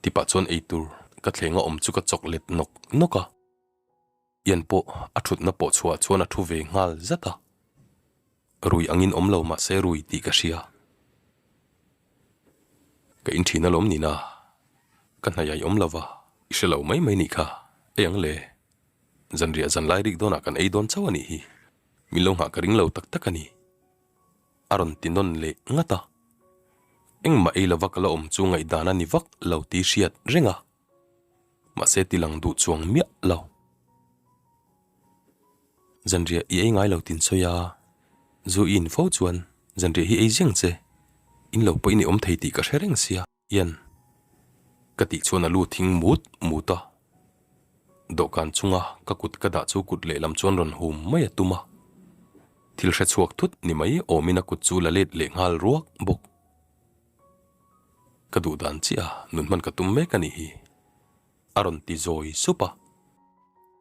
Tipah chuan eitur ka thleng a awm chu ka chawk let nawk nawk a. Ian pawh a thutna pawh chhuah chuan a thu ve nghal zat a. Rui angin awm lo mahse rui tih ka hria. Ka in thin alawm nina, ka hnaih ai awm lova, i hre lo mai mai nih kha, ei ang le. Zanriah zanlai rik dawnah kan ei dawn chauh a nih hi. Min lo nghah ka ring lo tak tak a ni. A rawn ti nawn leh ngat a. Engmah ei lova ka la awm chu ngaihdan a ni vak lo tih hriat reng a. Mahse ti lang duh chuang miah lo. Zanriah i ei ngai lo tin sawi a, zu i in fo chuan zanriah hi ei ziang che. In lo pawhin i awm thei tih ka hre reng sia. Ian, ka tih chuan a lu thing mut mut a. Dawhkan chunga ka kut ka dah chu kut lehlam chuan rawn hum mai a tum a. Thil hre chhuak thut ni mai awmin a kut chu la let leh nghal ruak bawk. Ka duh dan chiah a, nun hman ka tum mek a nih hi. A rawn ti zawi sup a.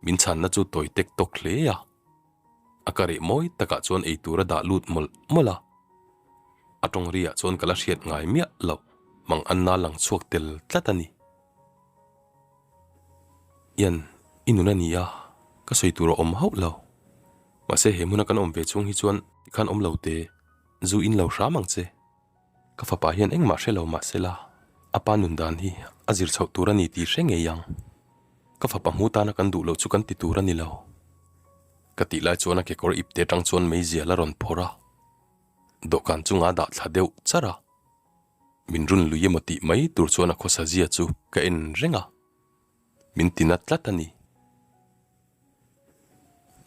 Min chhanna chu tawi tek tawk hle a. A ka reh mawi takah chuan eitur a dah lut mawlh mawlh a. A tawng riah chuan ka la hriat ngai miah loh mang anna lang chhuak tel tlat a ni. Ian, i nun a ni a, ka sawi tur a awm hauh lo. Mahse he hmuna kan awm ve chhung hi chuan tikhan awm lo te, zu in lo hram ang che. Ka fapa hian engmah hre lo mah sela, a pa nun dan hi a zir chhoh tur a ni tih hre ngei ang. Ka fapa hmu tana kan duh loh chu kan ti tur a ni lo. Ka tih lai chuan a kekawr ipte atang chuan meizial a rawn phawrh a, dawhkan chunga a dah thla deuh char a. Min run lui emaw tih mai tur chuan a khawsa zia chu ka en reng a, min ti na tlat a ni.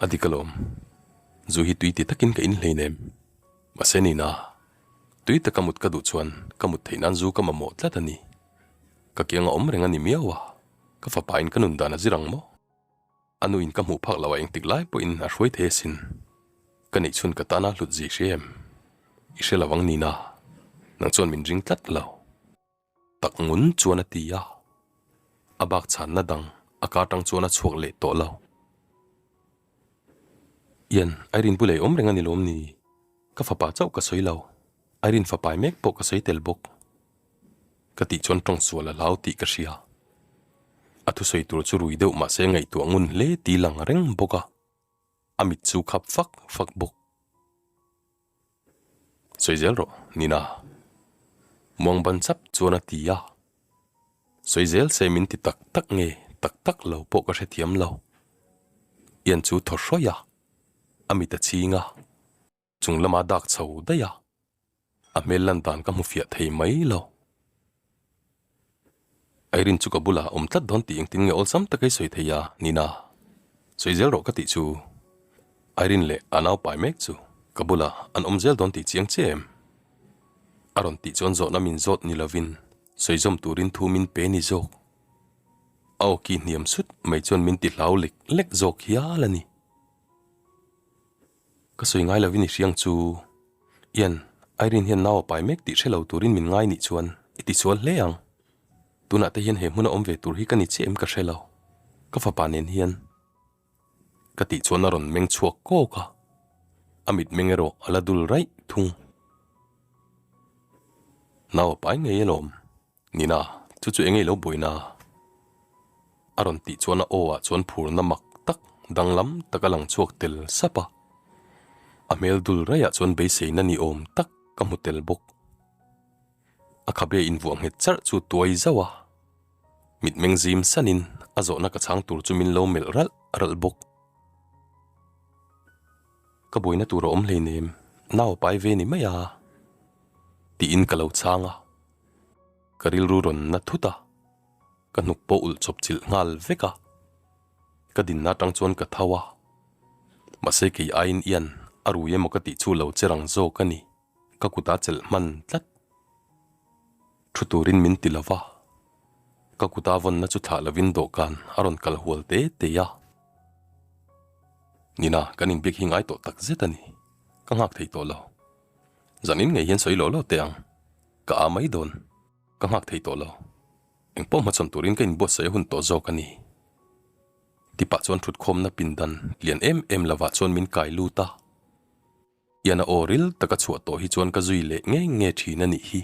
A dik alawm. Zu hi tui ti takin ka in hleinem. Mahse nina, tui taka mut ka duh chuan ka mut theih nan zu ka mamawh tlat a ni. Ka kiang a awm reng a ni miau a, ka fapa in ka nun dan a zir ang maw? A nu in ka hmuh phak lo a engtik lai pawhin a hruai thei asin. Ka neih chhun ka tana hlut zi hria em? I hre lo ang nina, nang chuan min ring tlat lo. Tak ngun chuan a ti a, a bak chhanna dang a kar tang chuan a chhuak leh tawh lo. Ian, Irene bulei awm reng a ni lawm ni? Ka fapa chauh ka sawi lo, Irene fapai mek pawh ka sawi tel bawk. Ka tih chuan tawng sual a hlau tih ka hria. A thusawi tur chu rui deuh mahse ngaihtuah ngun hle ti lang reng bawk a, a mit chu khap fak fak bawk. Sawi zel rawh, Nina. Muang ban chap chuan a ti a. Sawi zel se min ti tak tak nge tak tak lo pawh ka hrethiam lo. Ian chu thaw hrawih a, a mit a chhing a, chung lama dak chho daih a, a hmel lan dan ka hmu fiah thei mai lo. Irene chu ka bulah awm tlat dawn tih engtin nge awlsam taka i sawi thei a, Nina. Sawi zel rawh ka tih chu. Irene leh a nau pai mek chu ka bulah an awm zel dawn tih chiang che em? A rawn tih chuan zawhna min zawt ni lovin sawi zawm turin thu min pe ni zawk. A aw ki hniam sut mai chuan min ti hlau lek lek zawk hial a ni. Ka sawi ngai lovin i hriang chu. Ian, Irene hian nau a pai mek tih hre lo turin min ngai nih chuan i ti sual hle ang. Tunah te hian he hmuna awm ve tur hi ka ni chiah em ka hre lo. Ka fapa nen hian. Ka tih chuan a rawn meng chhuak kawk a, a mitmeng erawh a la dul raih thung. Nau a pai ngei alawm. Nina, chu chu eng ei lo buaina? A rawn tih chuan a aw ah chuan phurna mak tak danglam tak a lang chhuak tel sap a. A hmel dul raiah chuan beiseina ni awm tak ka hmu tel bawk. A khabe invuah nghet charh chu tuai zauh a. Mitmeng zim sanin a zawhna ka chhang tur chu min lo melh ralh ralh bawk. Ka buaina tur a awm hleinem, nau a pai ve ni mai a, tiin ka lo chhang a. Ka rilru rawn na thut a, ka hnuk pawh ulh chawp chilh nghal vek a. Ka dinna atang chuan ka tho a, mahse kei aiin Ian a rui emaw ka tih chu lo che rang zawk a ni, ka kut a chelh hman tlat. Thu turin min ti lo va, ka kut a vawnna chu thlah lovin dawhkan a rawn kal hual te te a. Nina, kan inbiak hi ngai tawh tak zet a ni, ka nghak thei tawh lo. Zanin ngei hian sawi lawh lawh teh ang. Ka a mai dawn. Ka nghak thei tawh lo. Engpawh hmachhawn turin ka inbuatsaih a hun tawh zawk a ni. Tipah chuan thutkhawmna pindan lian em em lovah chuan min kai lut a. Ian a aw ril taka chhuah tawh hi chuan ka zui leh nge nge thin a nih hi.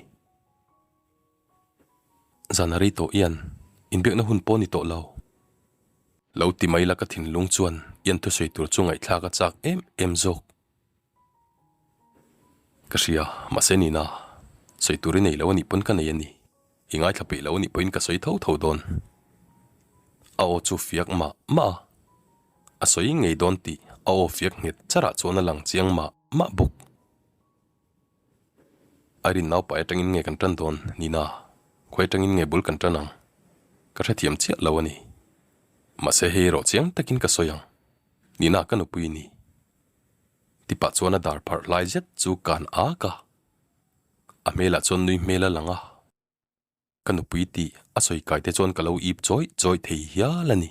Zan a rei tawh Ian, inbiakna hun pawh ni tawh lo. Lo ti mai la ka thinlung chuan Ian thusawi tur chu ngaihthlak a chak em em zawk. Ka hria, mahse nina, sawi tur i nei lo anih pawn ka nei a ni. I ngaithla peih lo anih pawhin ka sawi tho tho dawn. A aw chu fiak mah mah a, a sawi ngei dawn tih a aw fiak nghet charah chuan a lang chiang mah mah bawk. Irene naupai atangin nge kan tan dawn, Nina, khawi atangin nge bul kan tan ang? Ka hrethiam chiah lo a ni. Mahse hei erawh chiang takin ka sawi ang, Nina ka nupui i ni. Ti pah chuan a dar pharh hlai zet chu kan ak a, a hmelah chuan nui hmel a lang a, ka nupui tih a sawi kai te chuan ka lo ip chawih chawih thei hial a ni.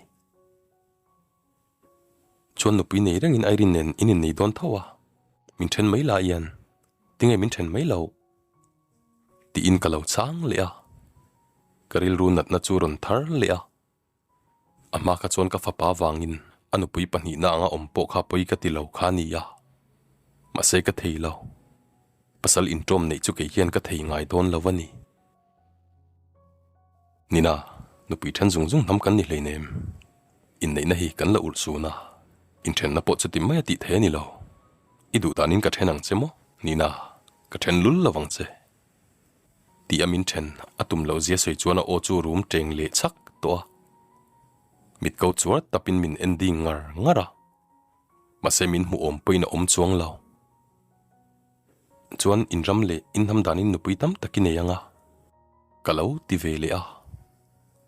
Chuan nupui nei rengin Irene nen in innei dawn tho a, min then mai la Ian, tinge min then mai loh? Tiin ka lo chhang leh a, ka rilru natna chu rawn thar leh a. A hma kha chuan ka fapa vangin a nupui pahnihna anga awm pawh kha pawi ka ti lo kha a ni a, mahse ka thei lo. Pasal inṭawm neih chu kei hian ka thei ngai dawn lo a ni. Nina, nupui ṭhen zung zung hnam kan ni hleinem. Inneihna hi kan la ulh sun a, inṭhenna pawh chuti mai a tih thei a ni lo. I duh danin ka ṭhen ang che maw, Nina, ka ṭhen lul lo vang che. Tih a min then a tum loh zia sawi chuan a aw chu rum teng leh chhak tawh a. Mit ko chuar tapin min en ding ngar ngar a. Mahse min hmuh awm pawhin a awm chuang lo. Chuan inram leh inhnam danin nupui tam tak i nei ang a. Ka lo ti ve leh a.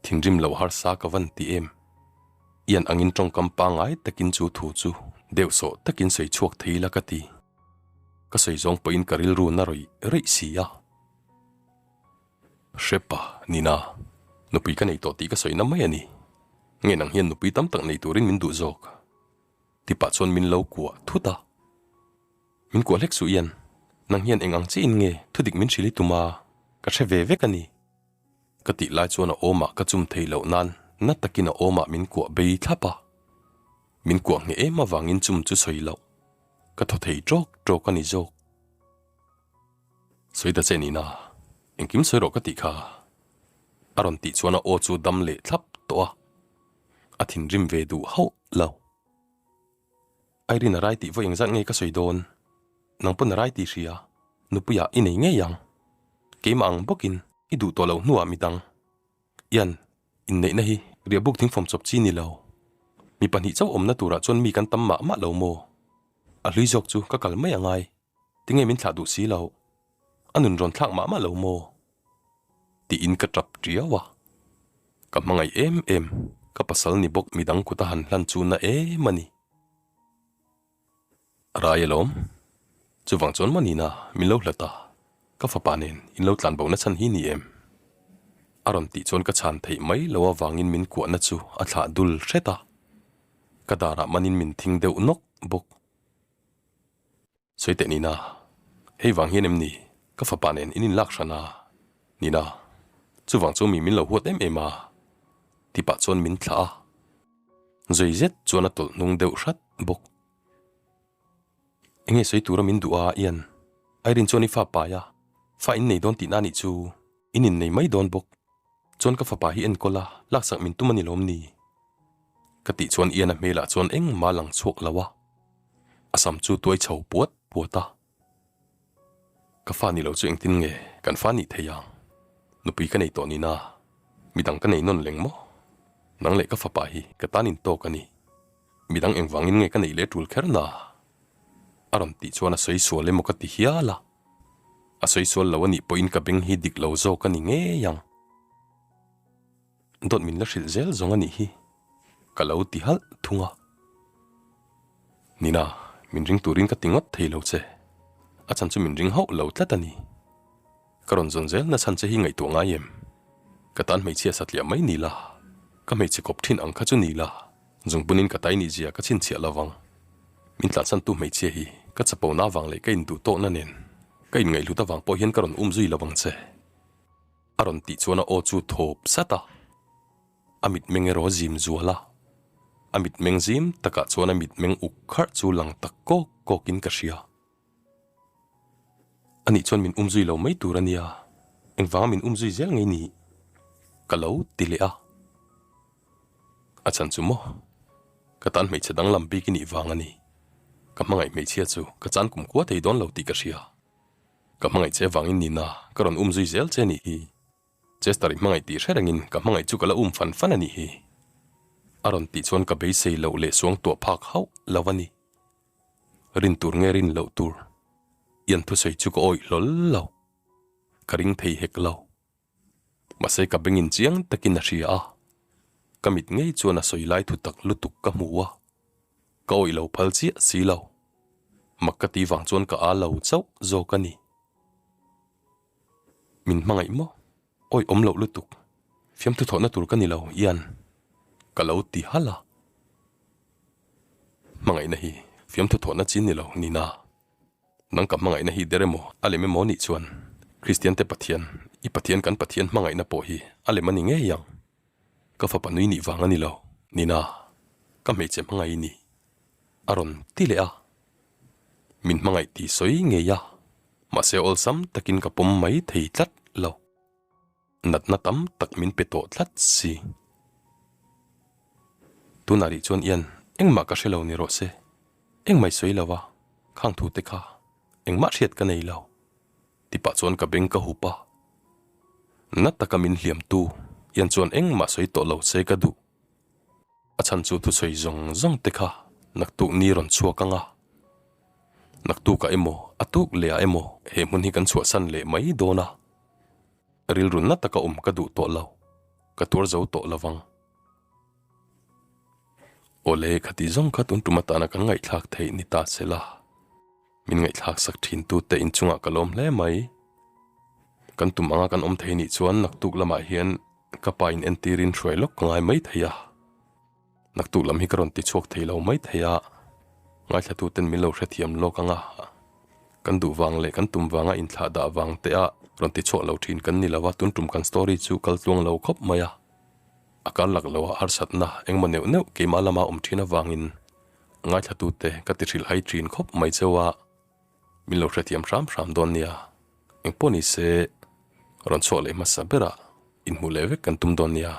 Thinrim lo harsa ka van ti em. Ian angin tawngkam pangngai takin chu thu chu Deuhsawh takin sawi chhuak thei ila ka ti. Ka sawi zawng pawhin ka rilru na rawih rawih si a. Hrepa, Nina, nupui ka nei tawh tih ka sawi na mai a ni. Nge nang hian nupui tam tak nei turin min duh zawk? Ti pah chuan min lo kuah thut a. Min kuah hlek suh Ian, nang hian eng ang chiahin nge thudik min hrilh i tum a, ka hre ve vek a ni. Ka tih lai chuan a awmah ka chum thei loh nan na takin a awmah min kuah bei thlap a. Min kuah ngheh em avangin chum chu sawi loh ka thaw thei ṭawk ṭawk a ni zawk. Sawi ta che Nina, engkim sawi rawh ka tih kha. A rawn tih chuan a aw chu dam leh thlap tawh a, a thinrim ve duh hauh lo. Irene a rai tih vawi engzat nge ka sawi dawn? Nang pawn a rai tih hria, nupuiah i nei ngei ang. Keimah ang bawkin i duh tawh loh hnuah midang Ian, inneihna hi riahbuk thingfawm chawp chi ni lo. Mi pahnih chauh awmna turah chuan mi kan tam mah mah lo maw? A hlui zawk chu ka kal mai angai. Tinge min thlah duh si lo? A nun rawn thlak mah mah lo maw? Tiin ka tap tiau a. Ka hmangaih em em, ka pasal ni bawk midang kut a han hlan chu na em a ni. A rai alawm. Chuvang chuan maw Nina, min lo hlat a, ka fapa nen in lo tlan bo na chhan hi ni em? A rawn tih chuan ka chhan theih mai lo avangin min kuahna chu a thlah dul hret a. Ka darah manin min thing deuh nawk bawk. Sawi teh Nina, hei vang hian em ni ka fapa nen in inlak hran a? Nina, chuvang chu mi min lo huat em em a, ti pah chuan min thlah a. Zui zet chuan a tawlh hnung deuh hrat bawk. Enge sawi tura min duh a Ian? Irene chuan i fa pai a, fa in nei dawn tihna anih chu, in innei mai dawn bawk. Chuan ka fapa hi enkawl a, laksak min tum a ni lawm ni? Ka tih chuan Ian a hmelah chuan engmah lang chhuak lo a, a sam chu tuai chho puat puat a. Ka fa ni lo chu engtin nge kan fa nih thei ang? Nupui ka nei tawh nina, midang ka nei nawn leng maw? Nang leh ka fapa hi ka tan in tawk a ni. Midang engvangin nge ka neih leh tul kher na? A rawn tih chuan a sawi sual emaw ka ti hial a. A sawi sual lo a nih pawhin ka beng hi dik lo zawk a ni ngei ang. Dawt min la hrilh zel zawng a nih hi ka lo ti halh thung a. Nina, min ring turin ka ti ngawt thei lo che. A chhan chu min ring hauh lo tlat a ni. Ka rawn zawn zel na chhan che hi ngaihtuah ngai em? Ka tan hmeichhia satliah mai ni la, ka hmeichhe kawp thin ang kha chu ni la, zungpunin ka tai nih zia ka chhinchhiah lo vang. Min tlansantu hmeichhia hi ka chapona avang leh ka induh tawkna nen ka inngaihhlut avang pawh hian ka rawn um zui lo vang che. A rawn tih chuan a aw chu thawp sat a, a mitmeng erawh a zim zual a, a mitmeng zim takah chuan a mitmeng uk kharh chu lang tak kawk kawkin ka hria. Anih chuan min um zui lo mai tur a nia, engvanga min um zui zel ngei ni? Ka lo ti leh a. A chhan chu maw? Ka tan hmeichhe danglam bik i nih vang a ni. Ka hmangaih hmeichhia chu ka chan kumkhua thei dawn lo tih ka hria. Ka hmangaih che vangin Nina ka rawn um zui zel che nih hi. Chester i hmangaih tih hre rengin ka hmangaih chu ka la um fan fan a nih hi. A rawn tih chuan ka beisei loh leh suangtuah phak hauh lo a ni. Rin tur nge rin loh tur? Ian thusawi chu ka awih hlawl lo. Ka ring thei hek lo. Mahse ka bengin chiang takin a hria a, ka mit ngei chuan a sawi lai thu tak lutuk ka hmu a, ka awih lo phal chiah si lo. Mak ka ti vang chuan ka a lo chauh zawk a ni. Min hmangaih maw? Awih awm loh lutuk. Fiamthu thawhna tur ka ni lo, Ian. Ka lo ti halh a. Hmangaihna hi fiamthu thawhna chi ni lo, Nina. Nang ka hmangaihna hi der emaw a lem emaw nih chuan Kristiante Pathian, i Pathian kan Pathian hmangaihna pawh hi a lem a ni ngei ang. Ka fapa nui nih vang a ni lo, Nina, ka hmeichhe hmangaih i ni. A rawn ti leh a. Min hmangaih tih sawi ngei a, mahse awlsam takin ka pawm mai thei tlat lo. Natna tam tak min pe tawh tlat si. Tunah rih chuan Ian, engmah ka hre lo ni rawh se. Engmah i sawi lo a, khang thu te kha engmah hriat ka nei lo. Ti pah chuan ka beng ka hup a. Na taka min hliamtu Ian chuan engmah sawi tawh lo se ka duh. A chhan chu thusawi zawng zawng te kha naktuk ni rawn chhuak ang a. Naktukah emaw, a tuk lehah emaw he hmun hi kan chhuahsan leh mai dawn a. Rilru na taka awm ka duh tawh lo, ka tuar zo tawh lo vang. Awle, khati zawng kha tun tum atana kan ngaihthlak theih ni ta se la. Min ngaihthlak sak thin tute inchungah ka lawm hle mai. Kan tum anga kan awm thei nih chuan naktuk lamah hian ka pa in entirin hruai lawk ka ngai mai thei a. Naktuk lam hi ka rawn ti chhuak thei lo mai thei a, ngaithlatuten min lo hrethiam lawk anga kan duh vang leh kan tum vanga inthlah dah vang te a rawn ti chhuak lo thin kan ni lo a, tun tum kan story chu kal tluang lo khawp mai a, a kal lak lo a harsatna engmaw neuh neuh keimah lama awm thin avangin ngaithlatute ka ti hrilh hai thin khawp mai cheu a. Min lo hrethiam hram hram dawn nia. Engpawh ni se rawn chhuak leh hmasa berah inhmuh leh vek kan tum dawn nia.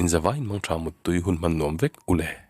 Inzavaiin mangtha muttui hun hman nuam vek u le.